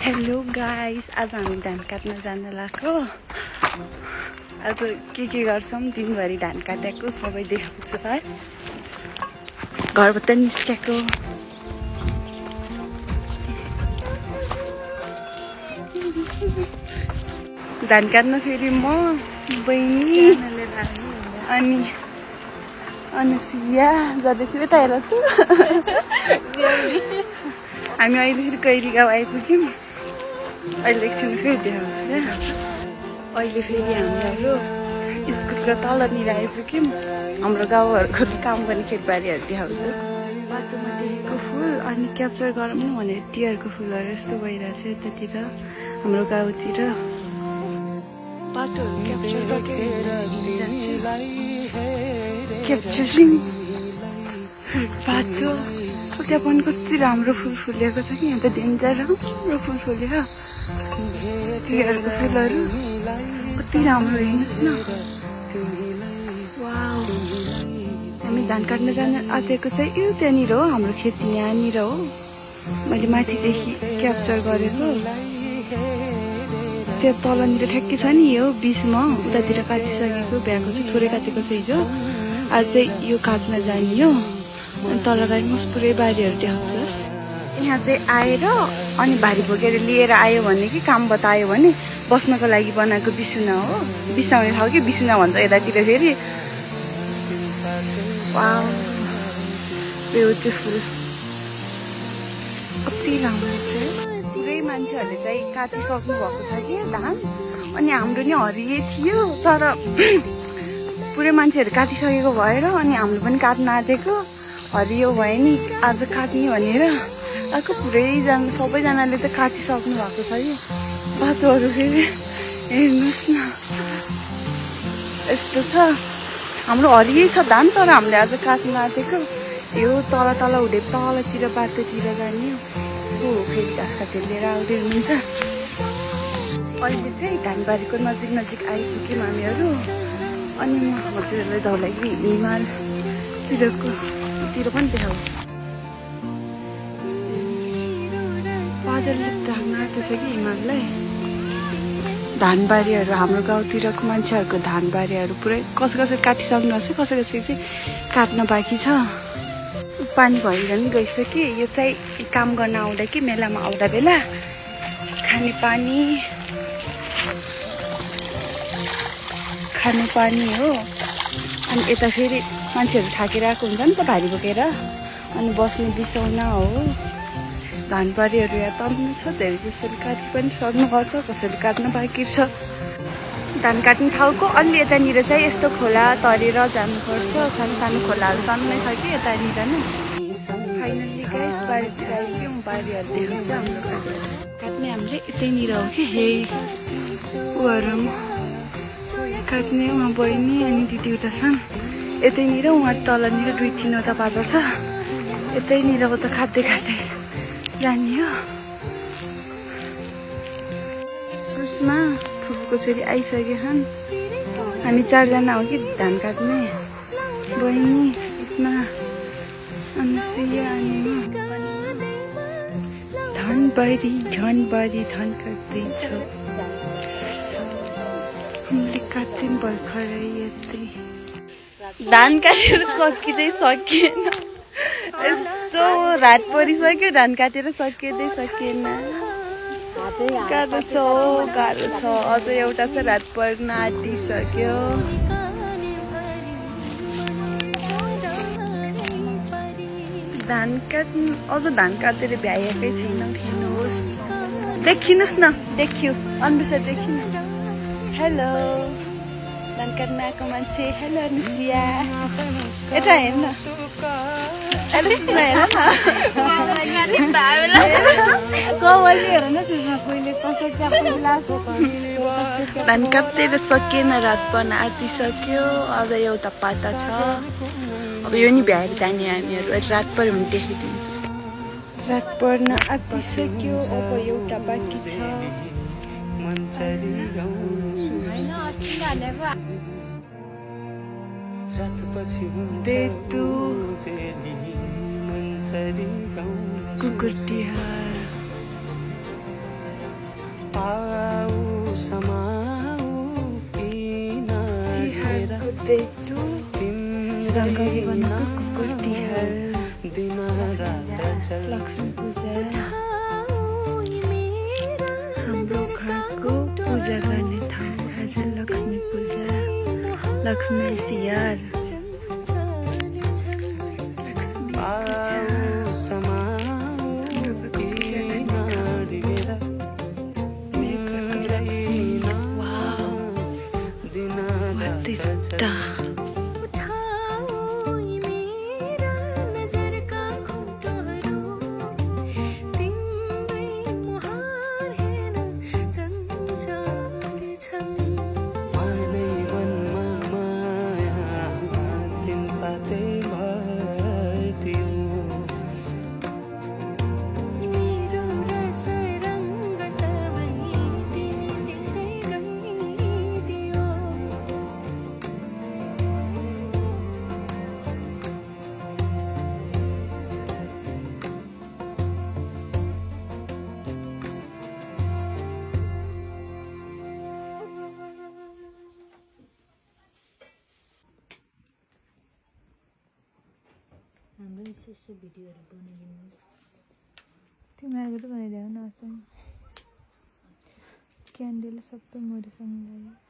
Hello guys, आज हामी धान काट्न जान लाग्यो। आज के गर्छौं दिनभरि धान काटेको सबै देखाउँछु। घरबाट निस्केको धान काट्न फेरि म बहिनी अनि अनुसुया जाँदैछु। यता हेर त हामी अहिले फेरि कैरी गाउँ आइपुग्यौँ। अहिले एकछिन फेरि देखाउँछु क्या। अहिले फेरि हामीहरू स्कुलको तलनिर आइपुग्यौँ। हाम्रो गाउँहरूको काम गर्ने खेतबारीहरू देखाउँछु। बाटोमा देखेको फुल अनि क्याप्चर गरौँ न भनेर टियरको फुलहरू यस्तो भइरहेछ यतातिर हाम्रो गाउँतिर। बाटोहरू क्याप्चरिङ बाटो। त्यहाँ पनि कति राम्रो फुल फुलेको छ कि यहाँ त डेन्जर राम्रो फुल फुल्यो। टियरको फुलहरू कति राम्रो हेर्नुहोस् न। वाउ, हामी धान काट्न जान आँटेको चाहिँ यो त्यहाँनिर हो। हाम्रो खेती यहाँनिर हो। मैले माथिदेखि क्याप्चर गरेको। त्यो तलनिर ठ्याक्कै छ नि यो बिचमा उतातिर काटिसकेको भ्याएको चाहिँ थोरै काटेको छ हिजो। आज चाहिँ यो काट्न जाने हो। अनि तल गाडीमा पुरै बारीहरू देखाउँछ। यहाँ चाहिँ आएर अनि भारी बोकेर लिएर आयो भने कि काम बतायो भने बस्नको लागि बनाएको बिसुना हो। बिसाउने ठाउँ कि बिसुना भन्छ यतातिर फेरि। वाउ, ब्युटिफुल कति राम्रो छ। पुरै मान्छेहरूले चाहिँ काटिसक्नु भएको छ कि धान। अनि हाम्रो नि हरियै थियो तर पुरै मान्छेहरू काटिसकेको भएर अनि हाम्रो पनि काट्न आँटेको। हरियो भयो नि आज काट्ने भनेर आएको। पुरैजना सबैजनाले त काटिसक्नु भएको छ कि बाटोहरू फेरि हेर्नुहोस् न यस्तो छ। हाम्रो हरियै छ धान तर हामीले आज काट्न आँटेको। यो तल तल हुँदै तलतिर बाटोतिर जाने हो। फेरि घाँस काटेर लिएर आउँदै हुनुहुन्छ। अहिले चाहिँ धानबारीको नजिक नजिक आइपुग्यौँ हामीहरू। अनि म हजुरहरूलाई धौलागिरी हिमालतिरतिर पनि देखाउँछु। बादलले ढाक्न आएको छ कि हिमाललाई। धानबारीहरू हाम्रो गाउँतिरको मान्छेहरूको धानबारीहरू पुरै कसै काटिसक्नु भएको छ, कसै चाहिँ काट्न बाँकी छ। पानी भएर नि गइसक्यो। यो चाहिँ काम गर्न आउँदा कि मेलामा आउँदा बेला खाने पानी हो। अनि यता फेरि मान्छेहरू थाकेर आएको हुन्छ नि त भारी बोकेर अनि बस्ने बिसौना हो। धानबारीहरू यहाँ तल्नु छ। धेरै जसोले काटि पनि सक्नुभएको छ, कसैले काट्न बाँकी छ। धान काट्ने ठाउँको अलि यतानिर चाहिँ यस्तो खोला तरेर जानुपर्छ। सानो सानो खोलाहरू तन्नै छ कि यतानिर नै। फाइनल्ली गाइस बारीतिर आइपुग्यौँ। बारीहरू देखाउँछ हाम्रो काट्ने। हामीले यतैनिर हो कि हे उहरू काट्ने उहाँ बहिनी अनि दिदीवटा छन् यतैनिर। उहाँ तलनिर 2-3वटा बाटो छ। यतैनिरको त काट्दै जाने हो। सुषमा फुपूको छोरी आइसकेछन्। हामी 4जना हो कि धान काट्ने। बहिनी, सुषमा, अनुसुया अनि म। धनबारी धान काट्दैछौँ। हामीले काट्यौँ भर्खरै यतै। धान काटेर सकिँदै सकिएन। यस्तो रात परिसक्यो धान काटेर सकिँदै सकिएन। गाह्रो छ अझ एउटा चाहिँ रात पर्न आँटिसक्यो। धान काटेर भ्याएकै छैनौँ। हेर्नुहोस्, देखिनुहोस् न, देखियो अनुसार देखिनु। हेलो धान काट्न आएको मान्छे। हेलो अनुसुया, यता हेर्न। धान काटेर सकिएन। रात पर्न आँटिसक्यो। अझ एउटा पाता छ। अब यो नि भ्याएर जाने हामीहरू। रात पर्यो भने देखाइदिन्छु। रात पर्न आँटिसक्यो। अब एउटा बाँकी छ। कुकुर तिहार तिहारको देख्दु रङ्गली बनेको कुकुर तिहार लक्ष्मी पूजा हाम्रो घरको पूजा गर्ने ठाउँ आज लक्ष्मी पूजा लक्ष्मी तिहार लक्ष्मी पूजा हाम्रो यसो भिडियोहरू बनाइदिनुहोस् तिमीहरू बनाइदेऊ न क्यान्डल सबै मरिसँग लाग्यो